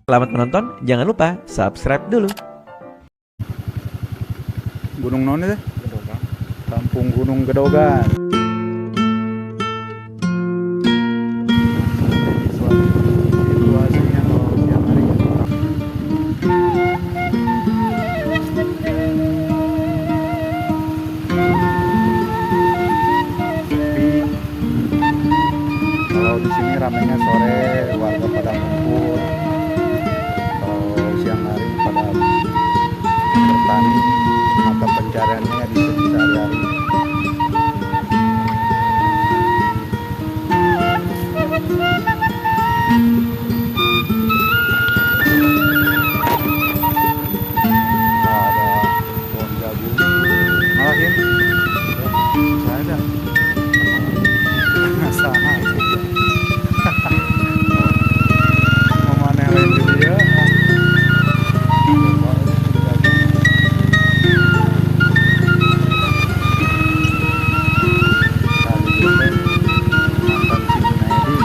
Selamat menonton, jangan lupa subscribe dulu. Gunung naon itu? Gedogan. Kampung Gunung Gedogan. Situasinya kalau siang hari. Sepi. Kalau di sini ramainya sore, warga pada ngumpul. Kalau siang hari pada bertani, mata pencariannya di sini sehari-hari. Ada pohon jagung. Malah ya, saya ada. Sama. Mau mana lain gitu ya? Mantan si Junaidi,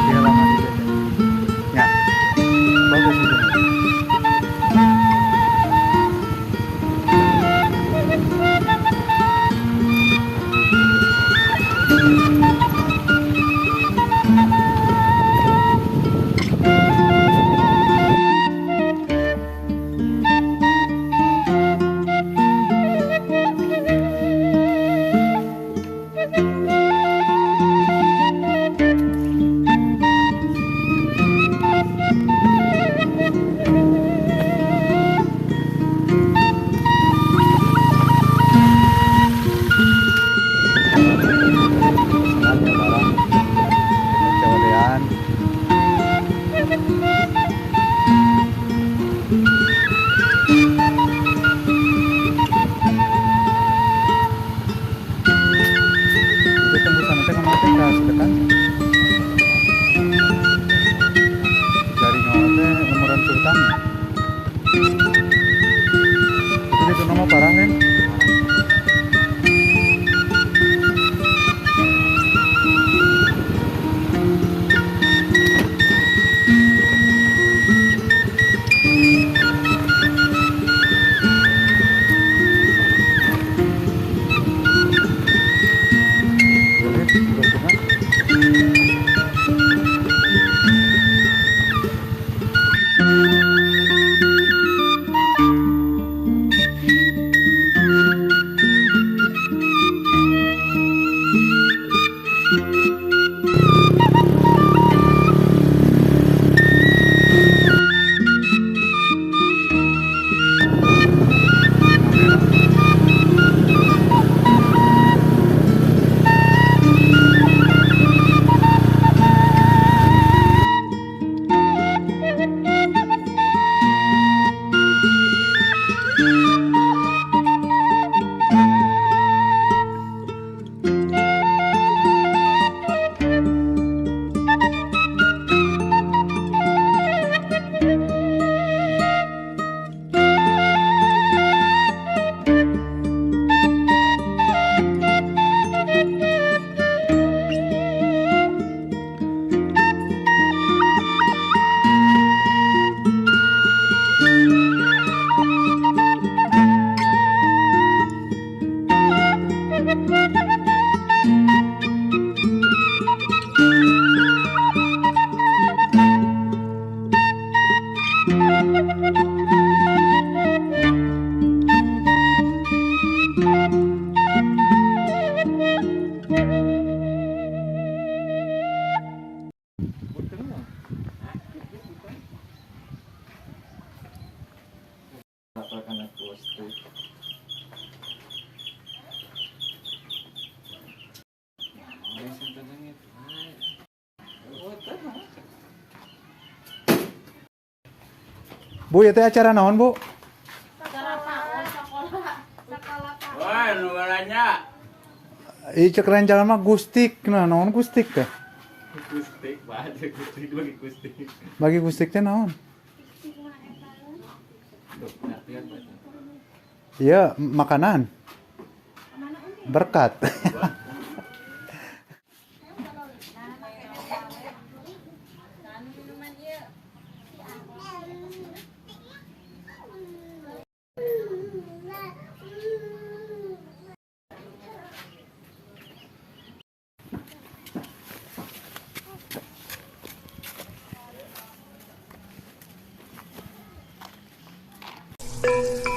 dia lama di situ. Ya, bagus itu. Pesanan ya barang kecewean. Itu tembusan teh kemana teh ke Sedekan? Dari nyawa teh umuran sultan ya. Itu nama parah kan? Boleh, bentuknya. Bu, ya teh acara naon, Bu? Sekolah PAUD, sekolah PAUD. Wah, nu balanja. Ih, cek rencana mah gustik. Nah, naon gustik teh? Gustik, baca gustik bagi gustik. Bagi gustik teh naon? Iya, makanan. Berkat. Bye.